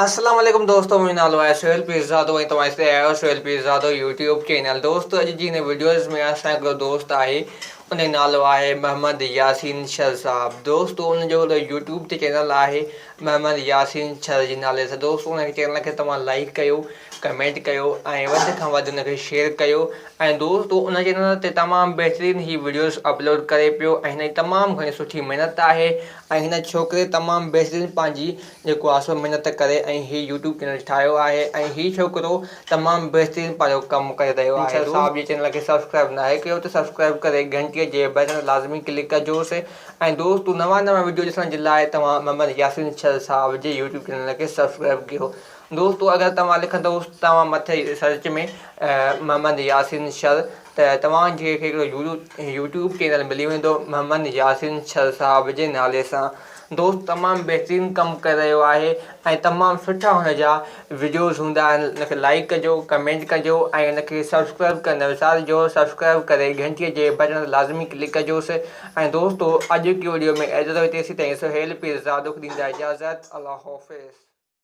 السلام عليڪم دوستو منهنجو نالو آهي سهيل پيرزادو ۽ توهان ڏسي رهيا آهيو سهيل پيرزادو يوٽيوب چينل دوستو اڄ جي هن وڊيوز ۾ اسان هڪڙو دوست آهي ان جو نالو آهي محمد ياسين شر صاحب دوستو ان جو هڪڙو يوٽيوب تي چينل آهي محمد ياسين شر جي نالي سان دوستو ان چينل کي توهان لائڪ ڪيو ڪمينٽ ڪيو ۽ وڌ کان وڌ ان کي شيئر ڪيو ۽ دوستو ان چينل تي تمام بهترين هي وڊيوز اپلوڊ ڪري پيو ۽ هن جي تمام گهڻي سٺي محنت آهي ۽ هن ڇوڪري تمام بهترين پنهنجي جيڪو آهي سو محنت ڪري ۽ هي يوٽيوب چينل ٺاهيو آهي ۽ هي ڇوڪرو تمام بهترين پنهنجو ڪم ڪري رهيو آهي صاحب جي چينل کي سبسڪرائب ناهي ڪيو ته سبسڪرائب ڪري گهنٽي جي بٽڻ تي لازمي ڪلڪ ڪجوس ۽ دوستو نوان نوان وڊيو ڏسڻ جي لاء توهان محمد ياسين شر صاحب جي يوٽيوب چينل کي سبسڪرائب ڪيو دوستو اگر توهان لکندو توهان مٿي سرچ ۾ محمد ياسين شر ته توهان کي هڪڙو يوٽيوب چينل ملي ويندو محمد ياسين شر صاحب جي نالي سان دوست تمام بهترين ڪم ڪري رهيو آهي ۽ تمام سٺا هن جا وڊيوز هوندا آهن ان کي لائڪ ڪجو ڪمينٽ ڪجو ۽ ان کي سبسڪرائب ڪرڻ نه وسارجو سبسڪرائب ڪري گهنٽي جي بٽڻ تي لازمي ڪلڪ ڪجوس ۽ دوستو اڄوڪي وڊيو ۾ ايترو ئي تيسين تائين سهيل پيرزادو کي ڏيندا اجازت الله حافظ.